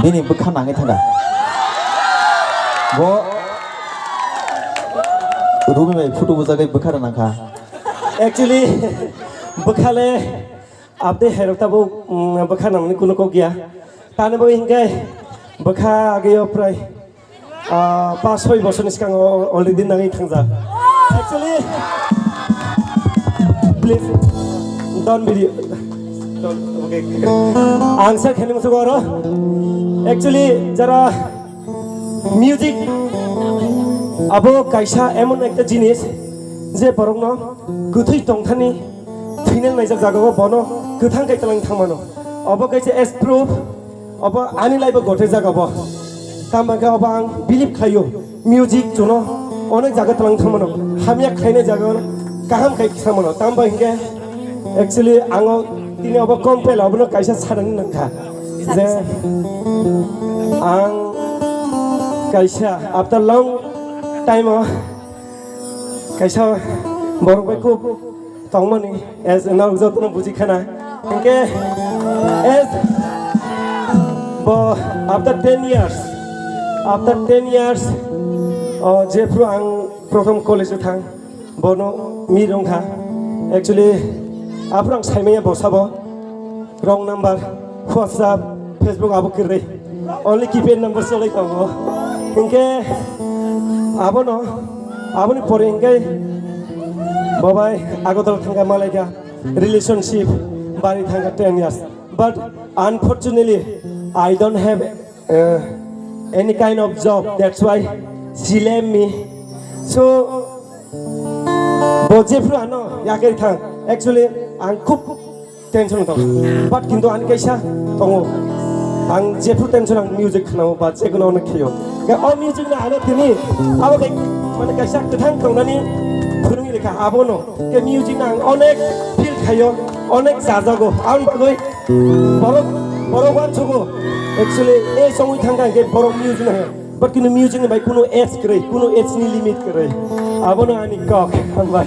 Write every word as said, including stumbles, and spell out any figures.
Bini bwkha nangwi thangkha. Bo Rumi bai photo bujagwi bwkha rwnangkha. Actually, bwkhale abde herok tabo, mm, bwkha nangni kuno kok ya. Tani bo hinkhe bwkha ageo prai, ah, pas soi bosor ni skango already nangwi thangjak. Actually, please, don't be, don't, okay, okay. Ang sa khani musugo oro. Actually, jara music abo kaisa emon ekta jinis je borokno kwthwi tongthani thwinang naijak jagao bono kwthang kai twlang thangmano. Obo kaisa as proof, obo ani life o gote jagao. Tamo khe obo ang believe khlaio, music chuno onek jaga twlang thangmano, hamya khlainai jaga kaham kai thangmano. Tamo hinkhe actually ango tini obo compel obono kaisa sanani nangkha je ang kaisa after long time o kaisa borok bai kub tongmani, as norok jotono buji khana. Hinkhe as bo after ten years, after ten years, o jephru ang prothom college o thang, bono meet wngkha. Actually, aphuru ang saimanya bo sabo. Wrong number, WhatsApp, Facebook abo kwrwi. Only keypad number cholai tongo. Hinkhe abono, aboni pore hinkhe bobai Agartala thangkha malaikha relationship bari thangkha ten years. But unfortunately, I don't have, uh, any kind of job. That's why she left me. So, bo jephru ano yakai thang. Actually, ang khub tension tong. But kintu ani kaisa tongo. Ang jephru tension ang music khnao ba jekono ono khaio. Khe o music no ano tini abo khe mane kaisa kwthang tongnani phwrwngwi rikha abono. Khe music no ang onek feel khaio, onek chajago. Ang bagwi borok, borok uansugo. Actually, ei songwi thangkha hwnkhe borok music no. But kintu music ni bai kuno age kwrwi, kuno age ni limit kwrwi. Abono ani kok. Hambai.